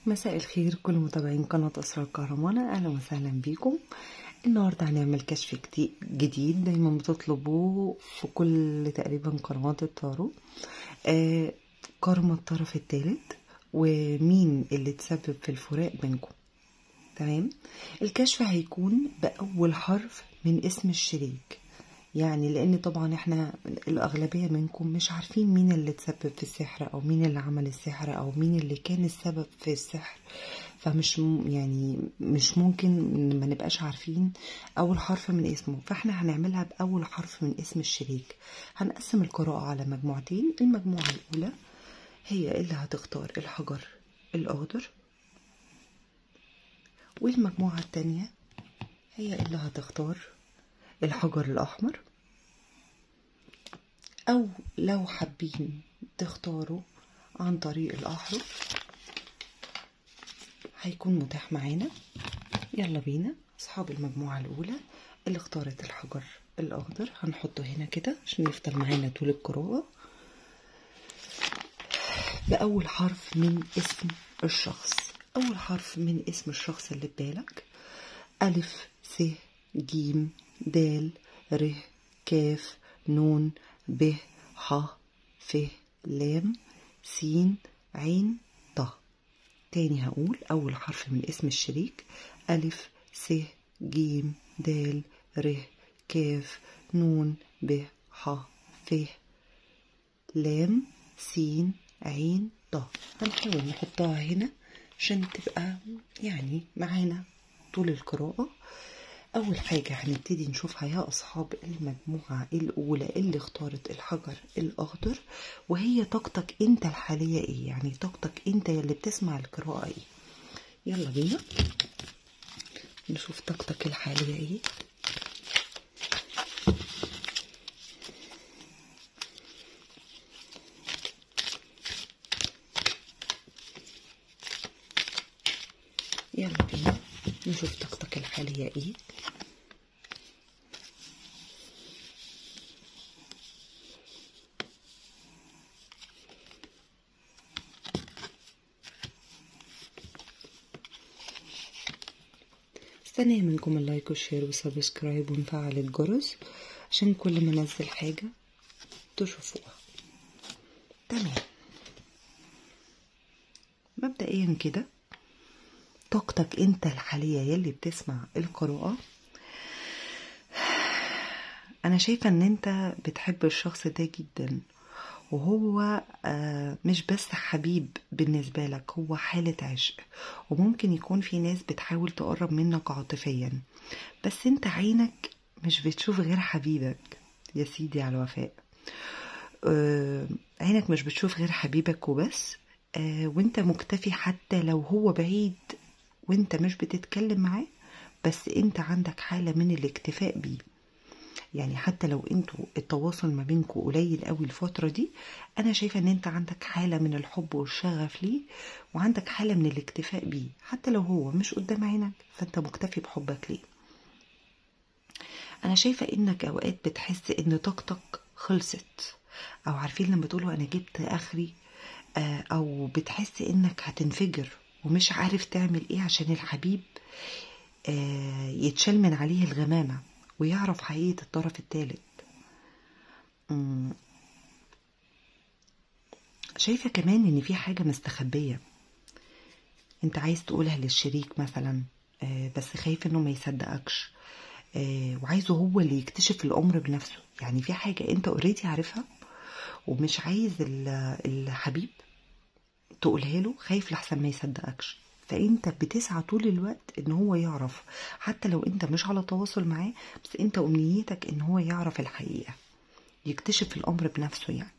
مساء الخير كل متابعين قناة أسرار كهرمانة، أهلا وسهلا بيكم. النهاردة هنعمل كشف جديد دايما بتطلبوه في كل تقريبا قنوات التارو، كارما الطرف الثالث ومين اللي تسبب في الفراق بينكم. تمام، الكشف هيكون بأول حرف من اسم الشريك، يعني لان طبعا احنا الاغلبية منكم مش عارفين مين اللي تسبب في السحر او مين اللي عمل السحر او مين اللي كان السبب في السحر، فمش يعني مش ممكن ما نبقاش عارفين اول حرف من اسمه، فاحنا هنعملها باول حرف من اسم الشريك. هنقسم القراءة على مجموعتين، المجموعة الاولى هي اللي هتختار الحجر الاخضر، والمجموعة الثانية هي اللي هتختار الحجر الأحمر، أو لو حابين تختاروا عن طريق الأحرف هيكون متاح معانا. يلا بينا. أصحاب المجموعة الأولى اللي اختارت الحجر الأخضر هنحطه هنا كده عشان يفضل معانا طول القراءة، بأول حرف من اسم الشخص. أول حرف من اسم الشخص اللي ببالك: ألف، س، ج، د، ر، ك، ن، ب، ح، ف، ل، س، ع، ط. تاني هقول أول حرف من اسم الشريك: ألف، س، ج، د، ر، ك، ن، ب، ح، ف، ل، س، ع، ط. هنحاول نحطها هنا عشان تبقى يعني معانا طول القراءة. أول حاجة هنبتدي نشوفها يا أصحاب المجموعة الأولى اللي اختارت الحجر الأخضر، وهي طاقتك أنت الحالية إيه، يعني طاقتك أنت اللي بتسمع القراءة إيه. يلا بينا نشوف طاقتك الحالية إيه. يلا بينا نشوف طاقتك الحالية إيه. مستنية منكم ال like وال share وال subscribe ونفعل الجرس عشان كل ما انزل حاجة تشوفوها. تمام، مبدئيا كده طاقتك انت الحالية يلي بتسمع القراءة، انا شايفة ان انت بتحب الشخص ده جدا، وهو مش بس حبيب بالنسبة لك، هو حالة عشق، وممكن يكون في ناس بتحاول تقرب منك عاطفيا، بس انت عينك مش بتشوف غير حبيبك. يا سيدي على الوفاء، عينك مش بتشوف غير حبيبك وبس، وانت مكتفي حتى لو هو بعيد وانت مش بتتكلم معاه، بس انت عندك حالة من الاكتفاء بيه. يعني حتى لو انتوا التواصل ما بينكوا قليل قوي الفترة دي، انا شايفة ان انت عندك حالة من الحب والشغف ليه، وعندك حالة من الاكتفاء بيه، حتى لو هو مش قدام عينك فانت مكتفي بحبك ليه. انا شايفة انك اوقات بتحس ان طاقتك خلصت، او عارفين لما تقولوا انا جبت اخري، او بتحس انك هتنفجر ومش عارف تعمل ايه عشان الحبيب يتشال من عليه الغمامة ويعرف حقيقة الطرف الثالث. شايفة كمان ان في حاجة مستخبية انت عايز تقولها للشريك مثلا، بس خايف انه ما يصدقكش، وعايزه هو اللي يكتشف الامر بنفسه. يعني في حاجة انت already عارفها ومش عايز الحبيب تقولها له، خايف لحسن ما يصدقكش، فانت بتسعى طول الوقت ان هو يعرف، حتى لو انت مش على تواصل معاه، بس انت امنيتك ان هو يعرف الحقيقة، يكتشف الامر بنفسه. يعني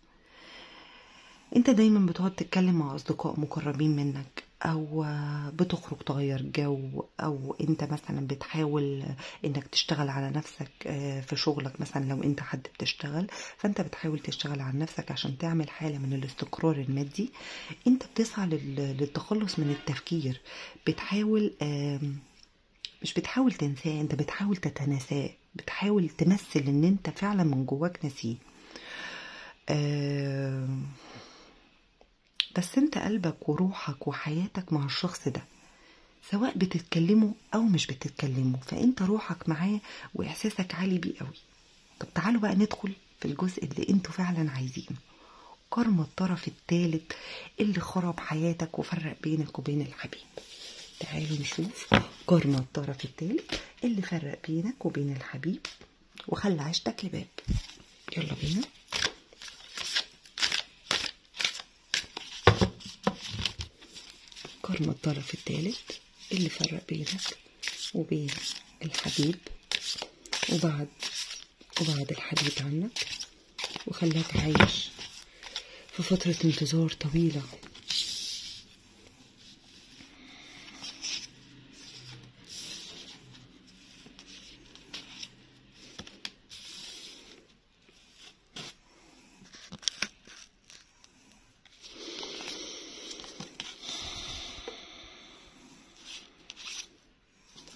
انت دايما بتقعد تتكلم مع اصدقاء مقربين منك، او بتخرج تغير جو، او انت مثلا بتحاول انك تشتغل على نفسك في شغلك، مثلا لو انت حد بتشتغل فانت بتحاول تشتغل على نفسك عشان تعمل حالة من الاستقرار المادي. انت بتسعى للتخلص من التفكير، بتحاول مش بتحاول تنساه، انت بتحاول تتناساه، بتحاول تمثل ان انت فعلا من جواك نسيه. بس انت قلبك وروحك وحياتك مع الشخص ده، سواء بتتكلموا او مش بتتكلموا، فانت روحك معاه واحساسك عالي بيه قوي. طب تعالوا بقى ندخل في الجزء اللي انتوا فعلا عايزينه، كارما الطرف الثالث اللي خرب حياتك وفرق بينك وبين الحبيب. تعالوا نشوف كارما الطرف الثالث اللي فرق بينك وبين الحبيب وخلى عيشتك لباب. يلا بينا. كارما الطرف الثالث اللي فرق بينك وبين الحبيب وبعد الحبيب عنك وخلاك عايش في فترة انتظار طويلة.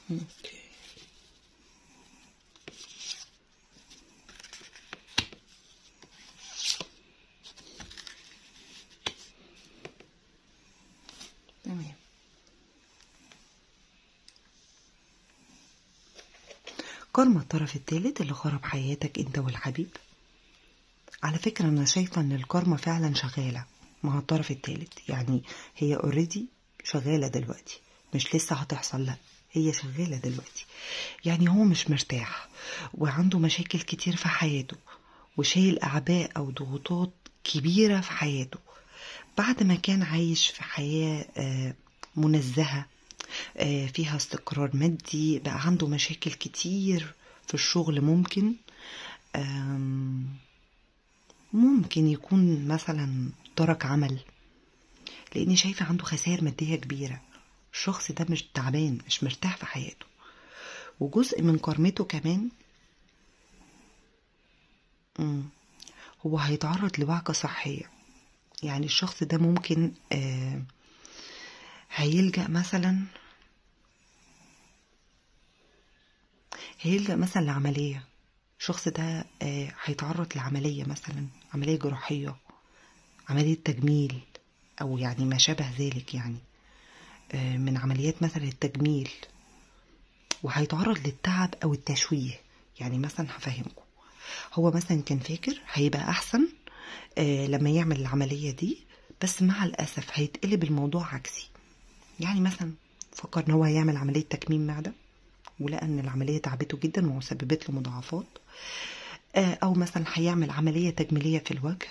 okay. تمام. كارما الطرف الثالث اللي خرب حياتك انت والحبيب. على فكرة انا شايفة ان الكارما فعلا شغالة مع الطرف الثالث، يعني هي already شغالة دلوقتي، مش لسه هتحصل، لا هي شغالة دلوقتي. يعني هو مش مرتاح وعنده مشاكل كتير في حياته وشايل أعباء أو ضغوطات كبيرة في حياته، بعد ما كان عايش في حياة منزهة فيها استقرار مادي، بقى عنده مشاكل كتير في الشغل. ممكن يكون مثلا ترك عمل، لأني شايفة عنده خسائر مادية كبيرة. الشخص ده مش تعبان، مش مرتاح في حياته. وجزء من كارمته كمان هو هيتعرض لوعكة صحية. يعني الشخص ده ممكن هيلجأ مثلا لعملية. الشخص ده هيتعرض لعملية، مثلا عملية جراحية، عملية تجميل، أو يعني ما شابه ذلك، يعني من عمليات مثلا التجميل، وهيتعرض للتعب او التشويه. يعني مثلا هفهمكم، هو مثلا كان فاكر هيبقى احسن لما يعمل العملية دي، بس مع الاسف هيتقلب الموضوع عكسي. يعني مثلا فكر ان هو هيعمل عملية تكميم معدة، ولقى ان العملية تعبته جدا وسببت له مضاعفات. او مثلا هيعمل عملية تجميلية في الوجه،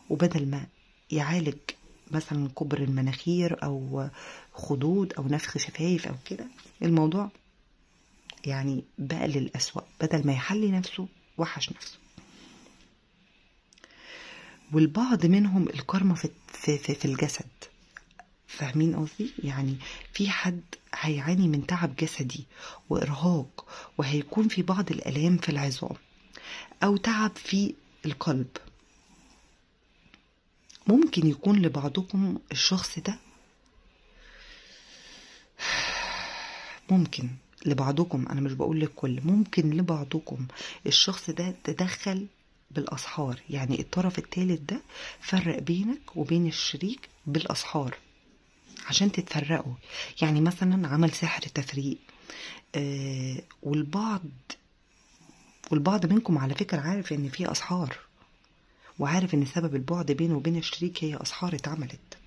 وبدل ما يعالج مثلا كبر المناخير او خدود او نفخ شفايف او كده، الموضوع يعني بقى للأسوأ. بدل ما يحلي نفسه وحش نفسه. والبعض منهم الكارما في, في, في, في الجسد. فاهمين قصدي؟ يعني في حد هيعاني من تعب جسدي وإرهاق، وهيكون في بعض الآلام في العظام أو تعب في القلب. ممكن يكون لبعضكم الشخص ده، ممكن لبعضكم، أنا مش بقول للكل، ممكن لبعضكم الشخص ده تدخل بالأسحار. يعني الطرف الثالث ده فرق بينك وبين الشريك بالأسحار عشان تتفرقوا. يعني مثلا عمل سحر تفريق. والبعض منكم على فكرة عارف ان في أسحار، وعارف ان سبب البعد بينه وبين الشريك هي أسحار اتعملت.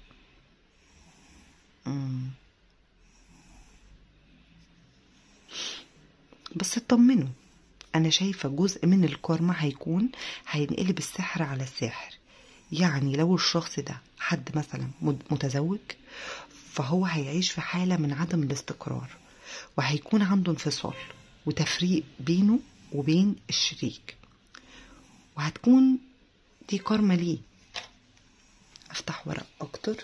بس اطمنوا، انا شايفة جزء من الكارما هيكون هينقلب السحر على الساحر. يعني لو الشخص ده حد مثلا متزوج، فهو هيعيش في حالة من عدم الاستقرار، وهيكون عنده انفصال وتفريق بينه وبين الشريك، وهتكون دي كارما ليه. افتح ورق اكتر.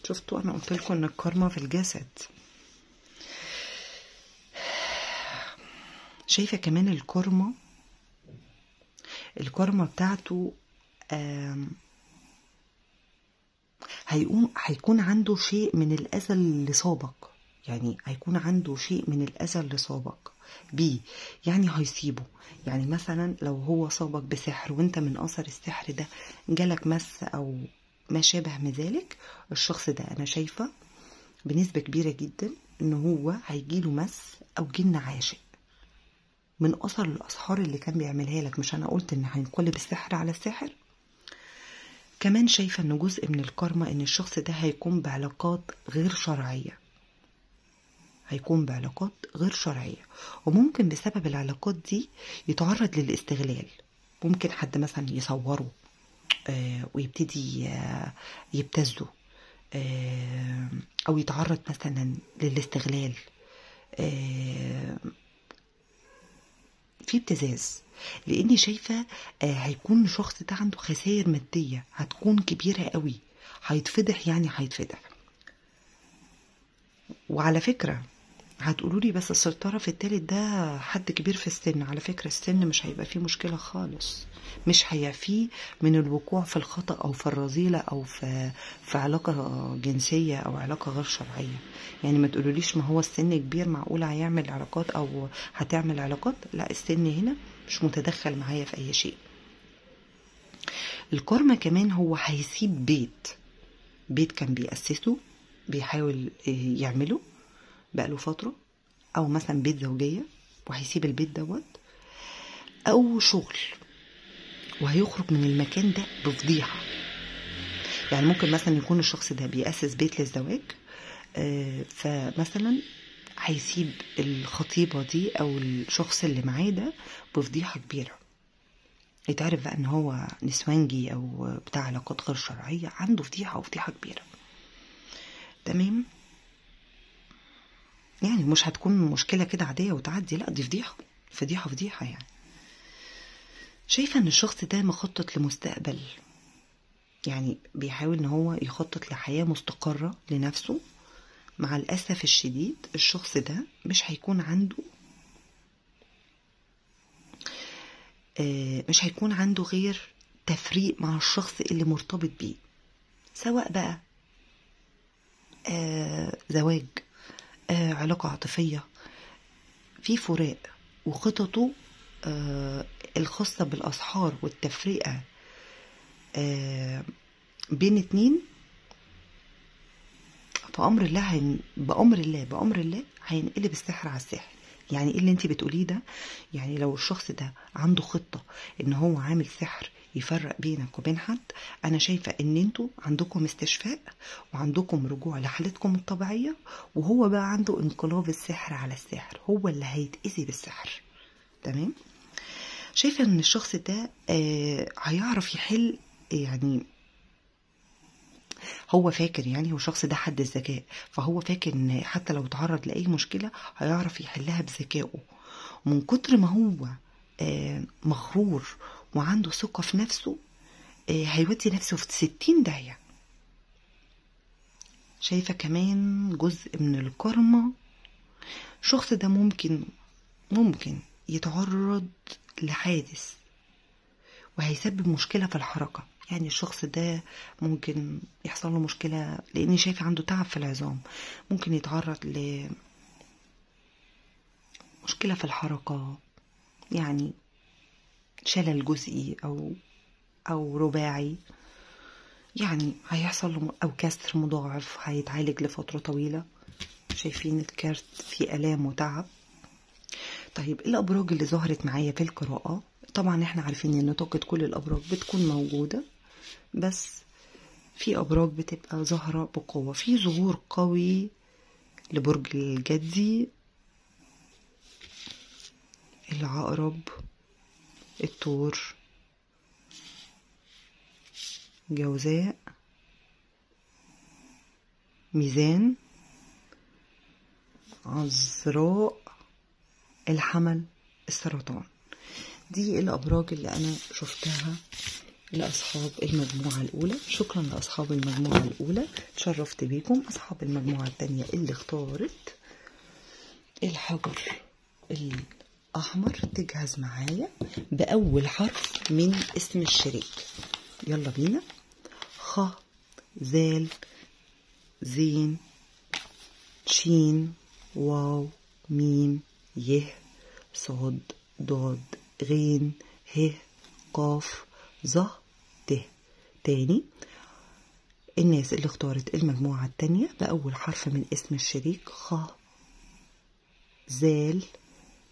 شفتوا انا قلت لكم ان الكارما في الجسد. شايفه كمان الكارما بتاعته هيكون عنده شيء من الأذى اللي سابق. يعني هيكون عنده شيء من الأذى اللي صابك بيه، يعني هيصيبه. يعني مثلا لو هو صابك بسحر وانت من أثر السحر ده جالك مس أو ما شابه من ذلك، الشخص ده أنا شايفة بنسبة كبيرة جدا إن هو هيجيله مس أو جن عاشق من أثر الأسحار اللي كان بيعملها لك. مش أنا قلت إن هينقلب السحر على الساحر؟ كمان شايفة إن جزء من الكارما إن الشخص ده هيكون بعلاقات غير شرعية، هيكون بعلاقات غير شرعية، وممكن بسبب العلاقات دي يتعرض للاستغلال. ممكن حد مثلا يصوره ويبتدي يبتزه، أو يتعرض مثلا للاستغلال، في ابتزاز. لاني شايفه هيكون الشخص ده عنده خسائر ماديه هتكون كبيره قوي، هيتفضح، يعني هيتفضح. وعلى فكره هتقولوا لي بس الطرف الثالث ده حد كبير في السن، على فكره السن مش هيبقى فيه مشكله خالص، مش هيعفيه من الوقوع في الخطأ او في الرذيله او في علاقه جنسيه او علاقه غير شرعيه. يعني ما تقولوليش ما هو السن كبير معقول هيعمل علاقات او هتعمل علاقات، لا، السن هنا مش متدخل معايا في اي شيء. الكارما كمان هو هيسيب بيت كان بيأسسه، بيحاول يعمله بقاله فترة، او مثلا بيت زوجية وهيسيب البيت دوت، او شغل وهيخرج من المكان ده بفضيحة. يعني ممكن مثلا يكون الشخص ده بيأسس بيت للزواج، فمثلا هيسيب الخطيبة دي او الشخص اللي معاه ده بفضيحة كبيرة، يتعرف بقى ان هو نسوانجي او بتاع علاقات غير شرعية، عنده فضيحة وفضيحة كبيرة. تمام؟ يعني مش هتكون مشكلة كده عادية وتعدي، لا، دي فضيحة فضيحة فضيحة. يعني شايفة ان الشخص ده مخطط لمستقبل، يعني بيحاول ان هو يخطط لحياة مستقرة لنفسه. مع الأسف الشديد الشخص ده مش هيكون عنده مش هيكون عنده غير تفريق مع الشخص اللي مرتبط بيه، سواء بقى زواج، علاقة عاطفية، في فراق. وخططه الخاصة بالأسحار والتفرقة بين اتنين، فأمر الله بأمر الله بأمر الله هينقلب السحر على السحر. يعني ايه اللي انت بتقوليه ده؟ يعني لو الشخص ده عنده خطة ان هو عامل سحر يفرق بينك وبين حد، انا شايفة ان انتوا عندكم استشفاء وعندكم رجوع لحالتكم الطبيعية، وهو بقى عنده انقلاب السحر على السحر، هو اللي هيتأذي بالسحر. تمام؟ شايفة ان الشخص ده هيعرف يحل، يعني هو فاكر، يعني هو الشخص ده حد الذكاء، فهو فاكر ان حتى لو تعرض لأي مشكلة هيعرف يحلها بذكائه. من كتر ما هو مغرور وعنده ثقة في نفسه، هيودي نفسه في 60 داهية. شايفة كمان جزء من الكارما، الشخص ده ممكن يتعرض لحادث وهيسبب مشكلة في الحركة. يعني الشخص ده ممكن يحصل له مشكلة، لأني شايفة عنده تعب في العظام، ممكن يتعرض لمشكلة في الحركة، يعني شلل جزئي أو رباعي، يعني هيحصل له أو كسر مضاعف، هيتعالج لفترة طويلة. شايفين الكارت فيه آلام وتعب. طيب الأبراج اللي ظهرت معايا في القراءة، طبعا احنا عارفين ان طاقة كل الأبراج بتكون موجودة، بس في أبراج بتبقى ظاهرة بقوة. في ظهور قوي لبرج الجدي، العقرب، الثور، جوزاء، ميزان، عذراء، الحمل، السرطان. دي الأبراج اللي أنا شفتها لأصحاب المجموعة الأولى. شكرا لأصحاب المجموعة الأولى، تشرفت بيكم. أصحاب المجموعة الثانية اللي اختارت الحجر الأحمر تجهز معايا بأول حرف من اسم الشريك. يلا بينا. خ، زال، زين، شين واو ميم يه صاد ضاد غين ه قاف ظ ت. تاني، الناس اللي اختارت المجموعة التانية بأول حرف من اسم الشريك خ زال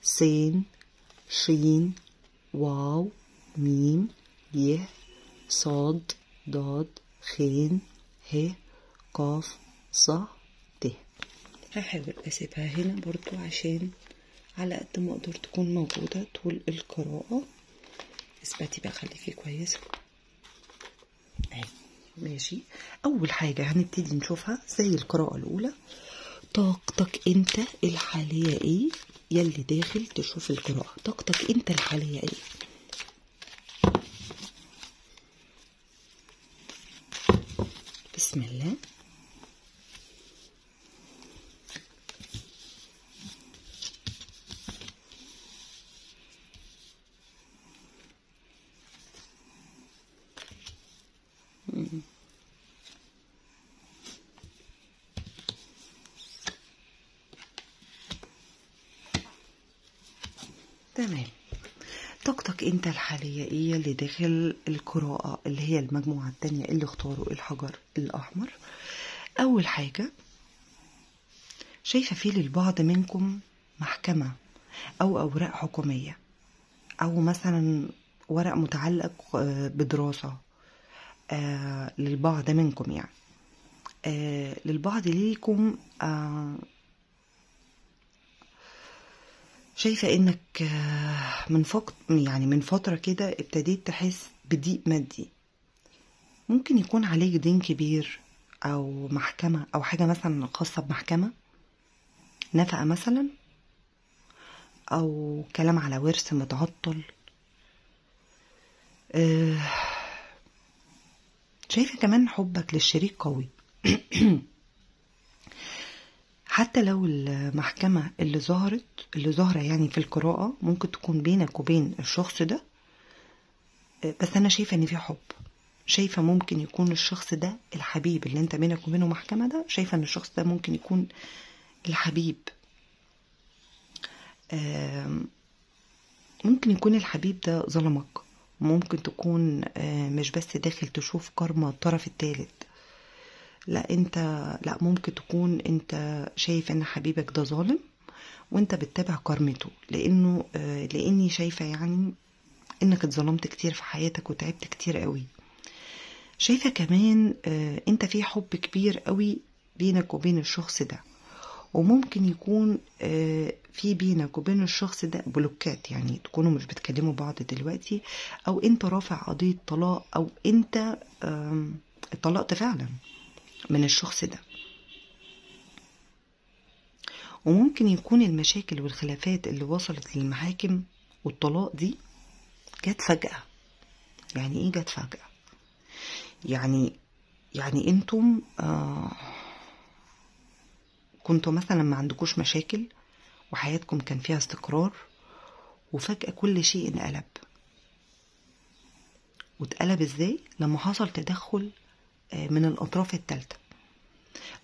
سين شين واو ميم يه صاد ضاد خين ه قاف ص ت. هحاول اسيبها هنا برضو عشان على قد ما اقدر تكون موجودة طول القراءة. اثبتي بقى، خليكي كويسة اهي. ماشي، اول حاجة هنبتدي نشوفها زي القراءة الاولى، طاقتك انت الحالية ايه؟ يلي داخل تشوف القراءة، طاقتك انت الحالية ايه؟ بسم الله. تمام. طاقتك انت الحالية ايه اللي داخل القراءة اللي هي المجموعة التانية اللي اختاروا الحجر الأحمر؟ أول حاجة شايفة فيه للبعض منكم محكمة أو أوراق حكومية، أو مثلا ورق متعلق بدراسة للبعض منكم، يعني للبعض ليكم شايفة انك من فقط يعني من فترة كده ابتديت تحس بضيق مادي، ممكن يكون عليك دين كبير او محكمة او حاجة مثلا خاصة بمحكمة، نفقة مثلا، او كلام على ورث متعطل. شايفة كمان حبك للشريك قوي حتى لو المحكمة اللي ظاهرة يعني في القراءة ممكن تكون بينك وبين الشخص ده، بس أنا شايفة إن في حب، شايفة ممكن يكون الشخص ده الحبيب اللي أنت بينك وبينه محكمة ده، شايفة إن الشخص ده ممكن يكون الحبيب، ممكن يكون الحبيب ده ظلمك، ممكن تكون مش بس داخل تشوف كارما الطرف الثالث، لا انت، لا ممكن تكون انت شايف ان حبيبك ده ظالم وانت بتتابع كارمته، لانه لاني شايفه يعني انك اتظلمت كتير في حياتك وتعبت كتير قوي. شايفه كمان انت في حب كبير قوي بينك وبين الشخص ده، وممكن يكون في بينك وبين الشخص ده بلوكات، يعني تكونوا مش بتكلموا بعض دلوقتي، او انت رافع قضية طلاق، او انت اتطلقت فعلا من الشخص ده. وممكن يكون المشاكل والخلافات اللي وصلت للمحاكم والطلاق دي جت فجأة. يعني ايه جت فجأة؟ يعني انتم كنتوا مثلا ما عندكوش مشاكل وحياتكم كان فيها استقرار، وفجأة كل شيء انقلب. واتقلب ازاي؟ لما حصل تدخل من الأطراف الثالثة.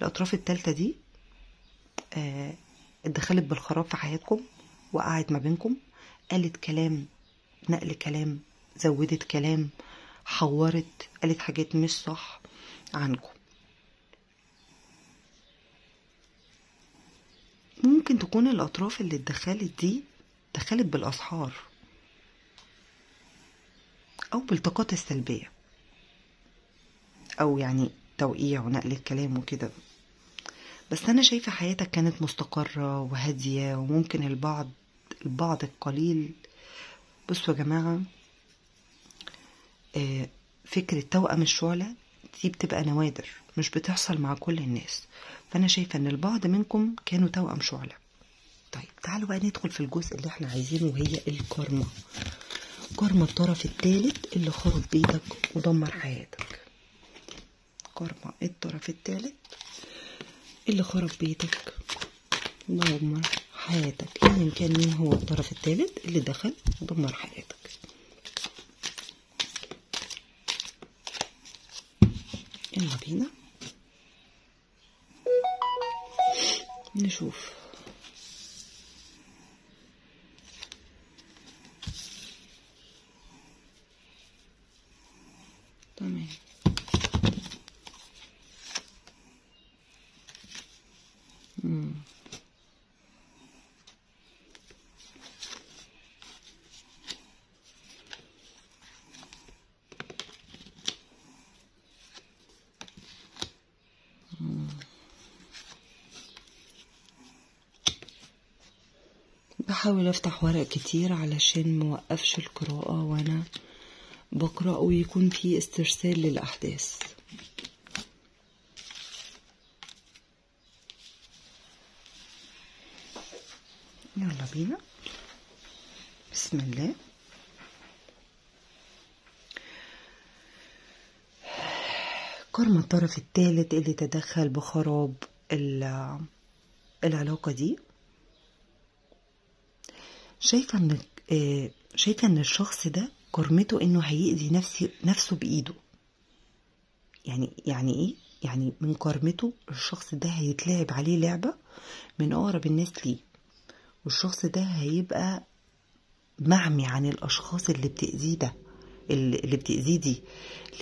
الأطراف الثالثة دي اتدخلت بالخراب في حياتكم، وقعت ما بينكم، قالت كلام، نقل كلام، زودت كلام، حورت، قالت حاجات مش صح عنكم. ممكن تكون الأطراف اللي اتدخلت دي دخلت بالأسحار أو بالطاقات السلبية، أو يعني توقيع ونقل الكلام وكده. بس أنا شايفة حياتك كانت مستقرة وهادية، وممكن البعض القليل. بصوا يا جماعة، فكرة توأم الشعلة دي بتبقى نوادر، مش بتحصل مع كل الناس، فأنا شايفة إن البعض منكم كانوا توأم شعلة. طيب تعالوا بقى ندخل في الجزء اللي احنا عايزينه، وهي الكارما. كارما الطرف الثالث اللي خرب بيتك ودمر حياتك. كارما الطرف الثالث اللي خرب بيتك ودمر حياتك، ايا كان مين هو الطرف الثالث اللي دخل ودمر حياتك. يلا بينا. نشوف. تمام. بحاول افتح ورق كتير علشان موقفش القراءة وانا بقرأ، ويكون في استرسال للأحداث. يلا بينا، بسم الله. كارما الطرف الثالث اللي تدخل بخراب العلاقة دي. شايفة ان الشخص ده كرمته انه هيأذي نفسه بايده. يعني ايه؟ يعني من كرمته الشخص ده هيتلعب عليه لعبة من اقرب الناس ليه، والشخص ده هيبقى معمي عن الاشخاص اللي بتأذيه ده، اللي بتأذيه دي،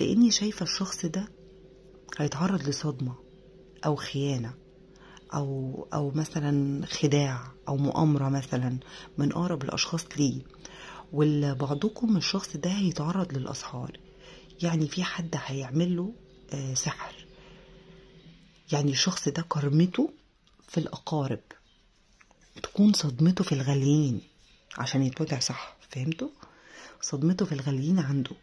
لاني شايفة الشخص ده هيتعرض لصدمة او خيانة او مثلا خداع او مؤامرة مثلا من اقرب الاشخاص ليه. وبعضكم الشخص ده هيتعرض للاسحار، يعني في حد هيعمل له سحر. يعني الشخص ده كرمته في الاقارب، تكون صدمته في الغاليين عشان يتوجع صح، فهمتوا؟ صدمته في الغاليين عنده.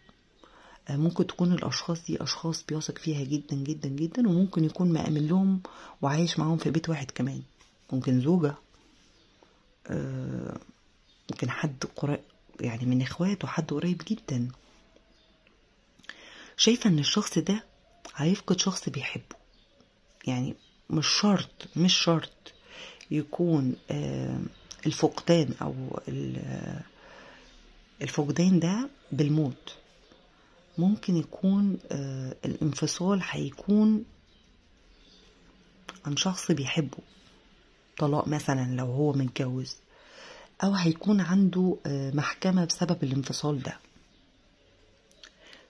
ممكن تكون الاشخاص دي اشخاص بيثق فيها جدا جدا جدا، وممكن يكون مأمن لهم وعايش معاهم في بيت واحد كمان، ممكن زوجة، ممكن حد قريب يعني من اخواته، حد قريب جدا. شايفة ان الشخص ده هيفقد شخص بيحبه، يعني مش شرط يكون الفقدان او الفقدان ده بالموت، ممكن يكون الانفصال هيكون عن شخص بيحبه، طلاق مثلا لو هو متجوز، او هيكون عنده محكمة بسبب الانفصال ده.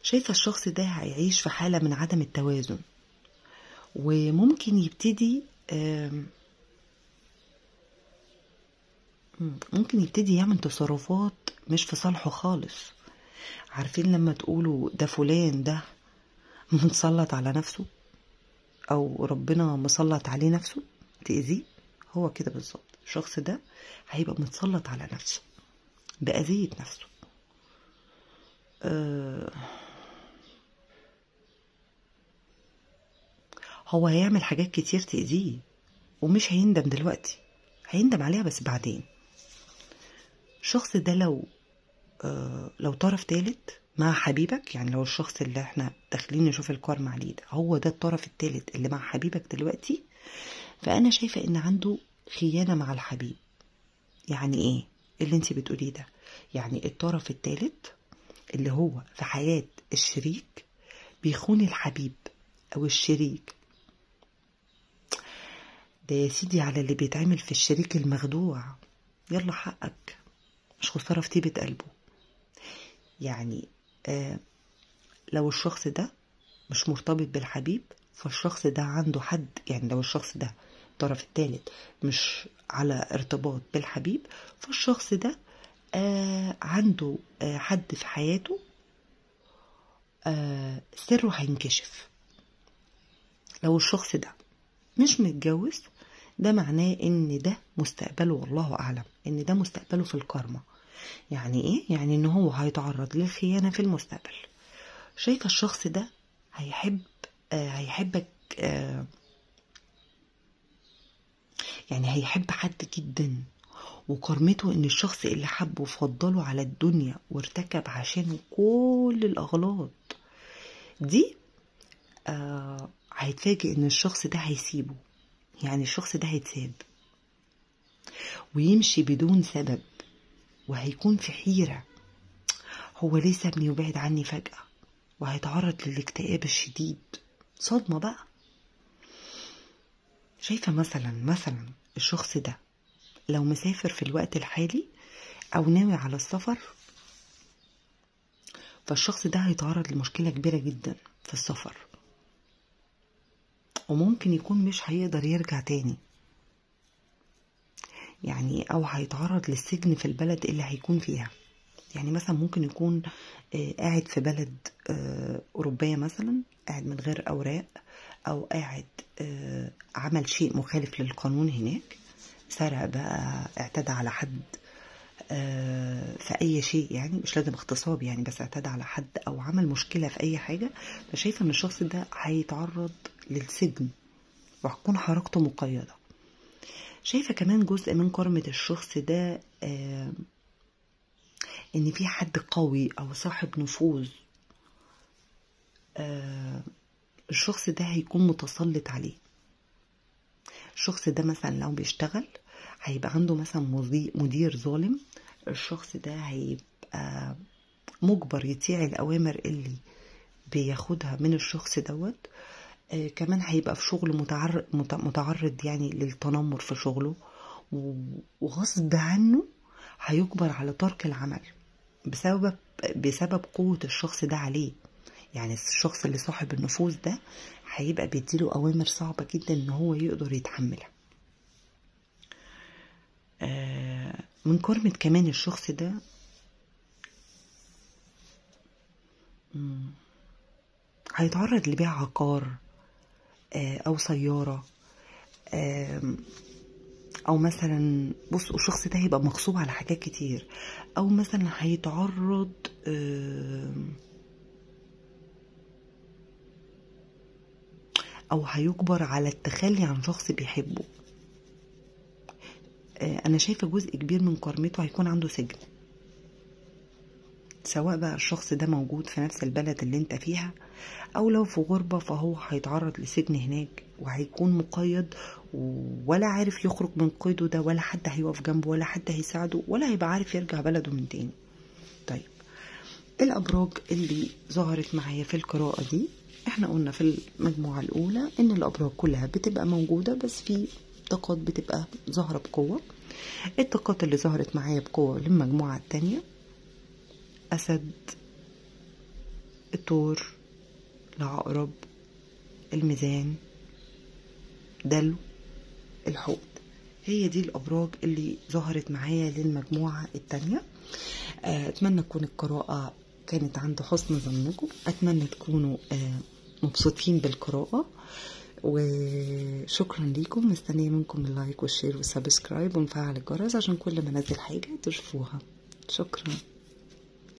شايفة الشخص ده هيعيش في حالة من عدم التوازن، وممكن يبتدي يعمل تصرفات مش في صالحه خالص. عارفين لما تقولوا ده فلان ده متسلط على نفسه، او ربنا مسلط عليه نفسه تأذيه، هو كده بالظبط. الشخص ده هيبقى متسلط على نفسه بأذية نفسه. هو هيعمل حاجات كتير تأذيه ومش هيندم دلوقتي، هيندم عليها بس بعدين. الشخص ده لو طرف تالت مع حبيبك، يعني لو الشخص اللي احنا داخلين نشوف الكارما عليه ده هو ده الطرف التالت اللي مع حبيبك دلوقتي، فأنا شايفة ان عنده خيانة مع الحبيب. يعني ايه اللي انت بتقوليه ده؟ يعني الطرف التالت اللي هو في حياة الشريك بيخون الحبيب او الشريك ده. يا سيدي على اللي بيتعمل في الشريك المخدوع، يلا حقك، مش خسارة في طيبة قلبه. يعني لو الشخص ده مش مرتبط بالحبيب فالشخص ده عنده حد، يعني لو الشخص ده الطرف الثالث مش على ارتباط بالحبيب فالشخص ده عنده حد في حياته، سره هينكشف. لو الشخص ده مش متجوز ده معناه ان ده مستقبله، والله اعلم ان ده مستقبله في الكارما. يعني ايه؟ يعني ان هو هيتعرض للخيانة في المستقبل. شايفة الشخص ده هيحبك، يعني هيحب حد جدا، وكرمته ان الشخص اللي حبه وفضله على الدنيا وارتكب عشانه كل الاغلاط دي، هيتفاجئ ان الشخص ده هيسيبه. يعني الشخص ده هيتساب ويمشي بدون سبب، وهيكون في حيرة، هو ليه سابني وبعد عني فجأة، وهيتعرض للاكتئاب الشديد، صدمة بقى. شايفة مثلا الشخص ده لو مسافر في الوقت الحالي او ناوي على السفر، فالشخص ده هيتعرض لمشكلة كبيرة جدا في السفر، وممكن يكون مش هيقدر يرجع تاني يعني، او هيتعرض للسجن في البلد اللي هيكون فيها. يعني مثلا ممكن يكون قاعد في بلد أوروبية مثلا، قاعد من غير أوراق، أو قاعد عمل شيء مخالف للقانون هناك، سرق بقى، اعتدى على حد في أي شيء يعني، مش لازم اغتصاب يعني، بس اعتدى على حد أو عمل مشكلة في أي حاجة. فشايفة إن الشخص ده هيتعرض للسجن وهتكون حركته مقيدة. شايفة كمان جزء من كرمة الشخص ده ان في حد قوي او صاحب نفوذ، الشخص ده هيكون متسلط عليه. الشخص ده مثلا لو بيشتغل هيبقى عنده مثلا مدير ظالم، الشخص ده هيبقى مجبر يطيع الاوامر اللي بياخدها من الشخص دوت. كمان هيبقى في شغله متعرض يعني للتنمر في شغله، وغصب عنه هيجبر على ترك العمل بسبب قوة الشخص ده عليه. يعني الشخص اللي صاحب النفوذ ده هيبقى بيديله أوامر صعبة جدا إن هو يقدر يتحملها. من كرمة كمان الشخص ده هيتعرض لبيع عقار أو سيارة، او مثلا بصوا الشخص ده هيبقى مغصوب على حاجات كتير، او مثلا هيتعرض او هيجبر على التخلي عن شخص بيحبه. انا شايفة جزء كبير من كرمته هيكون عنده سجن، سواء بقى الشخص ده موجود في نفس البلد اللي انت فيها او لو في غربة، فهو هيتعرض لسجن هناك وهيكون مقيد ولا عارف يخرج من قيده ده، ولا حد هيقف جنبه ولا حد هيساعده، ولا هيبقى عارف يرجع بلده من تاني. طيب الابراج اللي ظهرت معايا في القراءة دي، احنا قلنا في المجموعة الاولى ان الابراج كلها بتبقى موجودة، بس في طاقات بتبقى ظاهرة بقوة. الطاقات اللي ظهرت معايا بقوة للمجموعة التانية أسد، الثور، العقرب، الميزان، دلو، الحوت. هي دي الأبراج اللي ظهرت معايا للمجموعة التانية. أتمنى تكون القراءة كانت عند حسن ظنكم، أتمنى تكونوا مبسوطين بالقراءة، وشكرا ليكم. مستنية منكم ال like وال share وال subscribe ونفعل الجرس عشان كل ما انزل حاجة تشوفوها. شكرا.